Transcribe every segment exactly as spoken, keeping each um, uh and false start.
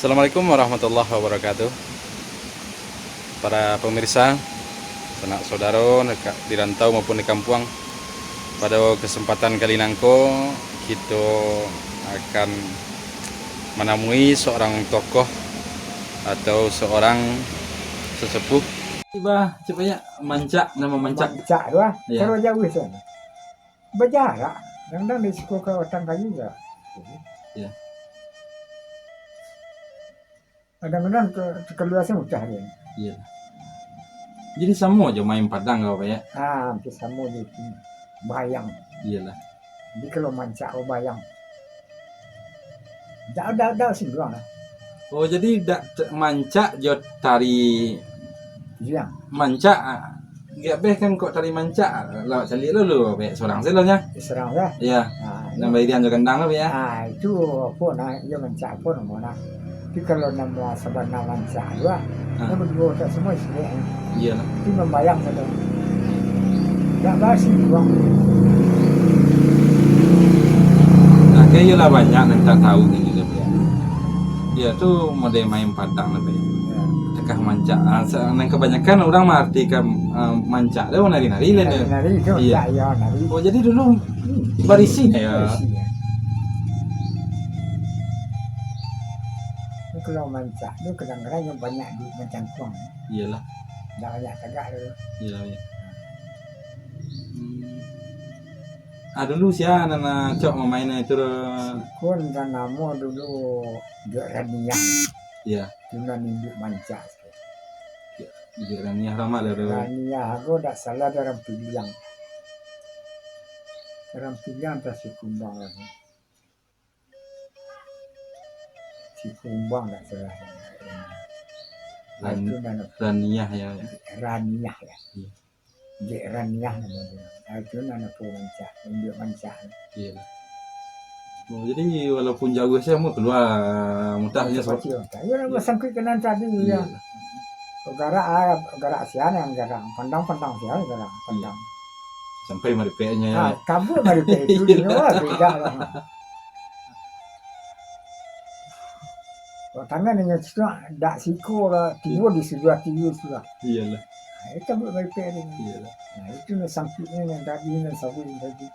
Assalamualaikum warahmatullahi wabarakatuh. Para pemirsa, sanak saudaro, deka-, di rantau maupun di kampuang, pada kesempatan kali nangko, kito akan manamui seorang tokoh atau seorang sesepuh. Tiba, cak banyak mancak, nama mancak. Mancak tu lah. Iya. Kalau jauh sana. Bajarak. Kadang-kadang dari siko ka Batang Kayu juo. Iya. Kadang-kadang ka, ka kalua Samudra dia. Iya. Jadi samo jo main Padang kau, Pak, ya? Ah, hampir samo jo itu. Bayang. Iyalah. Jadi kalau mancak ko bayang. Dak, dak, dak singguang lah. Oh, jadi dak te-, mancak jo tari. Iya. Mancak, ah, giak beh kan kok tari mancak, ah, lawak caliak lo lu, bek surang se lo nya. Surang lah. Iya. Ah, nan iya. Bairian jo gendang lo, ya. Ah, itu apo nah, iyo mancak apo namo nah. Tapi kalau namo sabana mancak tu lah, ah, nyo baduo tak semua isi dek. Iyalah. Tapi mambayang sajo. Dak basi pulang. Nah, kayak iyalah banyak nan tak tahu kan gitu, ya. Dia tu model main Padang lah, Pak. Ya. Tekah mancak. Ah, sa-, nan kebanyakan orang mengartikan, ah, mancak tu nari-nari lah dia. Nari-nari tu, iya. Ya, ya, nari. Oh, jadi dulu, hmm, barisi ya. Barisi, ya. Tapi kalau mancak tu kadang-kadang yang banyak duit mancangkuang. Iyalah. Dak banyak tagak tu. Iyalah, iya. Hmm. Ah, dulu sia nan, ah, cok mamain itu tu? Siko nan namo dulu Dek Raniah. Iya. Tu nan induak mancak siko. Iya, Dek Raniah lamo lah tu. Raniah ko dak salah di Rampiliang. Rampiliang atau Sikumbang lah. Sikumbang dak salah. Ran-, itu nan Raniah ya. Raniah ya. Iya. Dek Raniah namo dia. Ah, itu nan apo mancak, induak mancak. Iya. Oh, jadi walaupun jauah sajo mau kalua mutah sajo. Kacil, kacil. Iya, iya. Basangkuik ka nan tadi, iya. Iya. Kok garak, ah, garak sia nan garak, pandang-pandang sia garak, iya. Pandang. Sampai maripeknyo, ya. Ah, kabur maripek itu, iya, beda lah. Kok tangan inyo cituak, dak siko lah, tibo di suduah, tibo sudah. Iyalah. Nah, itu buek maripek tu. Iyalah. Nah, itu nan sangkuiknyo nan tadi, nan sabuik tadi.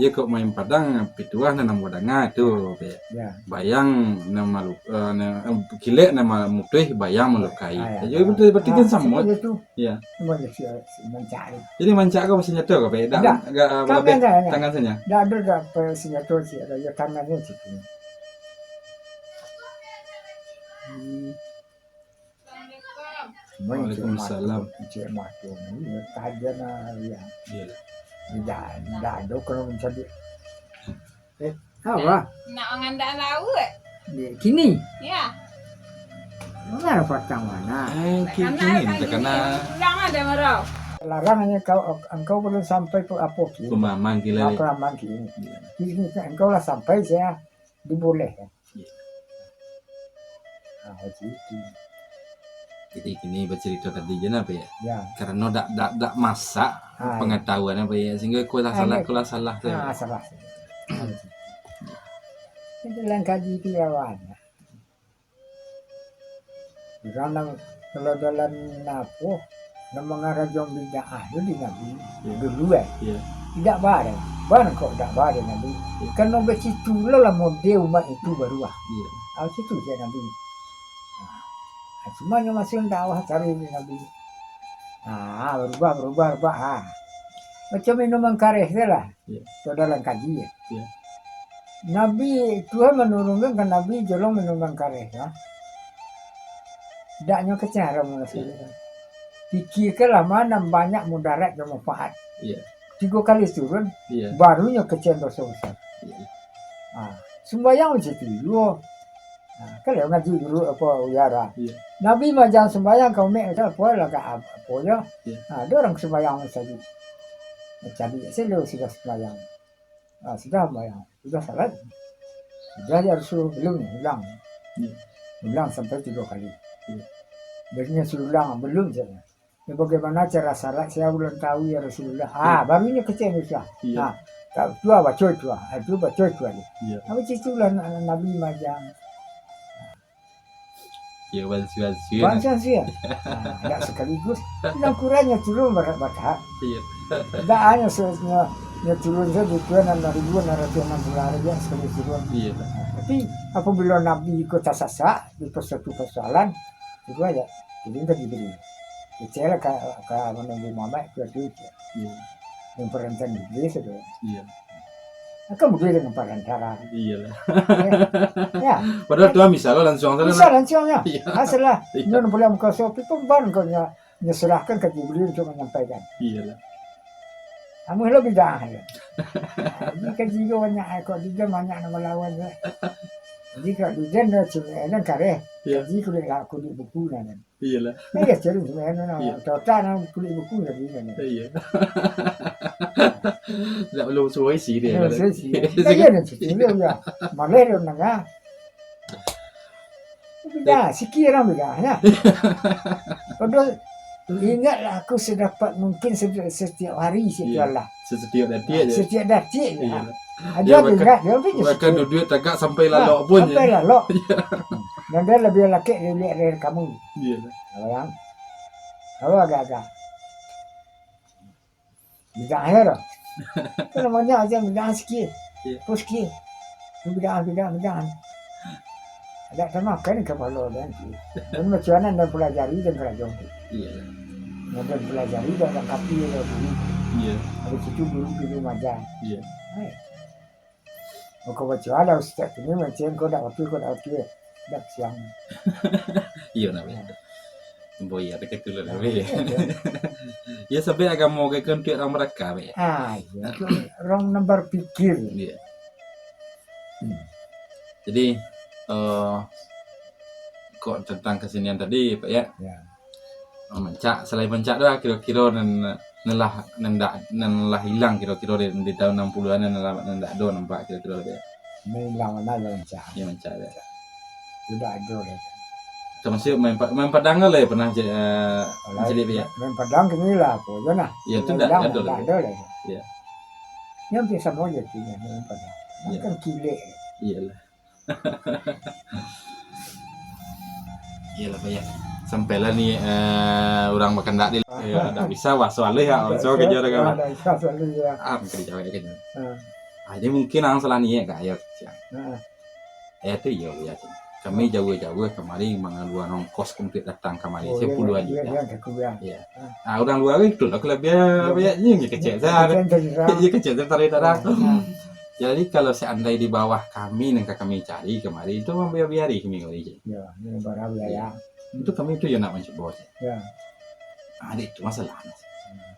Iyo, kok main Padang, pituah nan ambo danga tu, Bek. Ya. Bayang nan malu-, eh, nan, eh, kilek nan mamutuih, bayang malukai. Ah, ya. Jadi, berarti, berarti kan samo. Sama je tu. Iya. Cuma dia si, si mancak ni. Jadi mancak ko senjato ko, Pak? Dak, dak. Dak, ah, tangan saja, ya. Tangan saja. Dak ado, dak, apa, senjato si, ado, ya, tangan ni situ. Hmm. Waalaikumsalam. Cek matu, cek matu ni, tajam lah, ya. Iya. Dak, dak ado kalau mencari. Eh, apa? Nak mangandak lauak? Di kini? Ya. Mana patang mana? Eh, ki-, kini takana. Pulang ada marau. Larang hanya kau, engkau belum sampai pe-, apa kini? Pemahaman kila. Apa aman kini? Iya. Kini engkau lah sampai, saya dibolehkan. Iya. Ah, macam itu. Jadi kini bacarito tadi je nah, Pak, ya? Ya. Karano dak, dak, dak masak pengetahuan, Pak, ya? Sehingga ko lah salah, ko lah salah, tu. Ah, salah. Itu dalam kaji tu lah banyak. Urang nan, kalau dalam apo, nan mangarajoan bid'ah tu di Nabi dulu, eh. Iya. Dak ba deh. Ba kok dak ba deh Nabi. Iya. Karano basitu lah model umat itu baru ah. Iya. Ah, situ je Nabi. Ah, cuma nyo masih dakwah cari di Nabi. Ah, berubah, berubah, berubah, ah. Macam minuman kareh tu lah. Iya. Saudara kaji, ya. Iya. Nabi, Tuhan manurunkan ka Nabi jolong minuman kareh, ya. Dak nyo kecek haram. Iya. Pikirkanlah mana banyak mudarat dan manfaat. Iya. Tigo kali turun, iya, baru nyo kecek doso besar. Iya. Ah, sumbayang macam tu juo. Nah, kan lah ngaji guru apa, Buya lah. Iya. Nabi mah jan sumbayang ka umek, macam apo lah, ka apo je. Iya. Nah, ado urang sumbayang sajo. Cari sajo sudah sumbayang. Ah, sudah sumbayang, sudah salat. Sudah ya Rasul, belum ni, ulang. Iya. Ulang sampai tiga kali. Iya. Biasanya suruh ulang, belum saja. Ya, bagaimana cara salat saya belum tahu ya Rasulullah. Ah, iya, baru nyo kecek Rasulullah. Iya. Ah, tak, tu ah, baca tu ah. Ah, tu baca tu aja. Iya. Apa situ lah na-, Nabi majang. Iyo, bansiu-bansiu. Bansiu-bansiu. Nah, dak sakaligus. Nan kurang nyo turun barat batahap. Iyo. Dak hanyo se-, nyo, nyo turun sajo, turun anam ribu anam ratuih anam puluah hari, dak sakali turun. Iyo. Nah, tapi apabila Nabi ko tasasak di suatu persoalan, itu aja. Jadi, kan diberi. Percayalah ka, ka Nabi Muhammad, itu, itu. Iyo. Yang perantara Iblis itu. Iyo. Kan beda dengan perantara. Iyolah. Ya. Ya. Padahal Tuhan bisa lo langsung sana. Bisa langsung, ya. Iya. Asal lah. Iya. Nyo boleh muka sopi pun ban kau nya, nyo serahkan ke Jibril untuk menyampaikan. Iyolah. Kamu lo bid'ah, ya. Nah, ini kan jigo banyak, eh, kok jigo banyak nak malawan, ya. Jadi kalau dujan dah cuma, eh, nan kareh. Iya. Jadi kulit, kulit buku, nah, kan. Iyolah. Nah, ya, cari sebenarnya, nah, iya. Total, nah, kulit buku jadi, kan. Iya. Ndak perlu suruh isi dia, kan? Suruh isi. Nah, iya, dan situ dia, ya. Malah dia nengah. Bida, sikit orang bida, ya. Padahal, ingatlah aku sedapat mungkin setiap, setiap hari, setiap Iya. Allah. Setiap detik Nah, aja. Setiap detik, ya. Iya. Aja Dia bahkan, ingat, dia pun bahkan sikit. Duduak tagak sampai Nah, lalok pun, sampai ya. Lalok. Iya. Dan dia lebih lakek dari, dari kamu. Iya. Kalau yang, kalau agak-agak. Bid'ah aja lah. Kan namanya aja bid'ah sikit. Iya. Terus sikit. Bid'ah, bid'ah, bid'ah. Ada tamakan kapalo dan tu. Dan macam mana dan pelajari dan kerajaan tu. Iya. Dan pelajari dan lengkapi dan guru. Iya. Habis itu guru dulu majar. Iya. Hai. Kau baca lah ustaz tu ni, macam kau dak wakil, kau dak wakil. Dak siang. Iyo, nak, weh. Boy, ada ketulah, Nah, weh. Iyo, iyo. Ya, sampai agama ke, ke untuk orang mereka, weh. Ah, iya. Orang nan berpikir. Iya. Hmm. Jadi, eh, kok tentang kesenian tadi, Pak, ya? Ya. Mancak, selain mancak tu lah, kiro-kiro nan, nan lah, nan dak, nan lah ilang kiro-kiro di, di tahun enam puluhan nan lah, nan dak ado nampak kiro-kiro dia. Nan ilang mana lah mancak. Ya, mancak dia. Tu dak ado lah. Termasuk main pa-, main padang lah ya pernah jadi, eh, Kalau jadi dia. Main padang kini lah, apa je nah. Ya, tu Main dak, padang dak ado dak lah. Ado lah. Ya. Yang biasa saja tu, main padang. Ya. Kan kilek. Iyalah. Iyalah, Pak, ya. Sampailah ni, eh, urang bakandak di, ya, dak bisa baso alih, ya, baso kerja dengan. Dak bisa baso alih, ya. Ah, kerja, ya, kerja. Hmm. Ah, jadi mungkin ang salah niat, Kak, ya, kerja. Hmm. Ya, tu, iya, ya, tu. Kami jauah-jauah kamari mangaluan ongkos untuk datang kamari, Oh, iya, sepuluh iya, juta. Iya, iya, aku, ya. Iya. Hmm. Ah, urang luar itu lah, kelebihan, Iya. Pak, ya, ini kecil, Iya, saya, kecil, kecil, ya. Iya, kecil, saya tarik darah. Iya, iya. Jadi, kalau seandai di bawah kami, nan ka kami cari kamari, itu mambiari kami kamari. Ya, ini barang biaya. Itu kami tu ya nak mancubo. Ya. Ah, itu masalah. Hmm.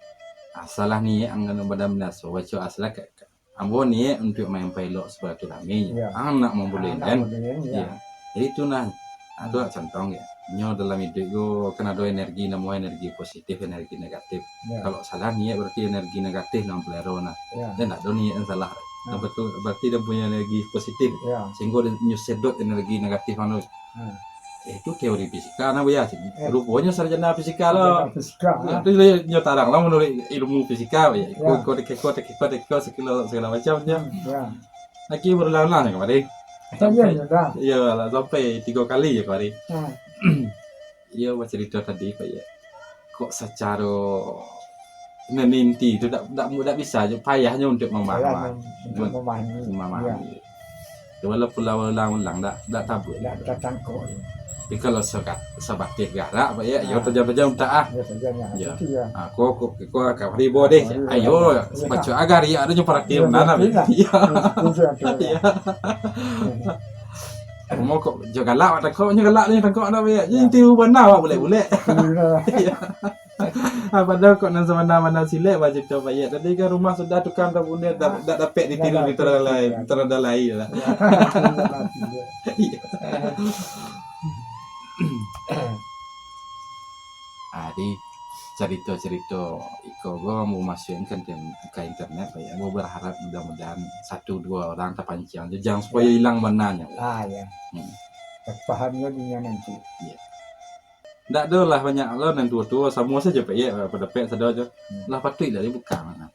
Asalah niat ang anu badan binaso, baco asalah ka, ka, ambo niat untuk main pelok silaturahmi. Ya. Ang nak mambulian, Ah, nak kan? Mambulian, ya. Ya. Jadi, itu nah, ado contoh, ya. Nyo dalam iduik tu kan ado energi, namo energi positif, energi negatif. Ya. Kalau salah niat, berarti energi negatif nan peliharo nah. Ya. Dan ado niat yang salah. Ya. Nah, betul, berarti dia punya energi positif. Ya. Sehingga dia nyo sedot energi negatif anu. Hmm. Eh, itu teori fisika nah, Buya. Eh. Ruponyo sarjana fisika lah. Sarjana fisika, Ya, ah. tu nyo tarang lah menurut ilmu fisika, ya. Iko, Ya. iko, iko, iko, iko, iko, segala, segala macam je. Hmm, ya. Lagi berulang-ulang je kamari. Ya, ya, Sampai, ya, dah. Iya lah, sampai tiga kali je kamari. Hmm. Iya, bacarito tadi, Pak, ya. Kok sacaro nan inti tu dak, dak, dak bisa je, payahnyo untuk Payah memahami. mem-, untuk Mem-, memahami. memahami. Ya. Walaupun lah ulang-ulang, dak, dak tabuik. Dak tatangkok. Tapi kalau sega-, sabateh garak, Pak, ya, yo Ah. tajam-tajam tak ah. Ya, tajam, ya. Ya. Itu ya. Ah, kok, kok, kok, kok ribo deh. Ah, ribo. Ayo, Iya. baco agar, ya, ado nyo perhatian Iya, benar, betul lah. Iya. Iya, betul, betul. Iya. Iya. Mau kok, jo galak, awak tangkok, nyo galak, nyo tangkok, ado, Pak, ya. Iya. Inti bana, awak bulek-bulek. Iya. Iya. Ah, padahal kok nan sabana-bana silek, bacarito, Pak, ya. Tadi kan rumah sudah tukang dah bunuh, dah, Ah. dah dapek di Dah tiru, di dapek, terang lain, iya. terang dah lain lah. Iya. Iya. Ah, di carito-carito iko go ambo masuakan ka inter-, ka internet, Pak, ya. Ambo berharap mudah-mudahan satu dua orang tapanciang je, jangan supayo Iya. ilang bananyo. Ah, iya. Hmm. Tapahamnyo dunia nanti. Iya. Ndak ado lah banyak lo nan tuo-tuo, samo sajo, Pak, ya, pandapek sado jo. Hmm. Lah patuik lah dibuka mah.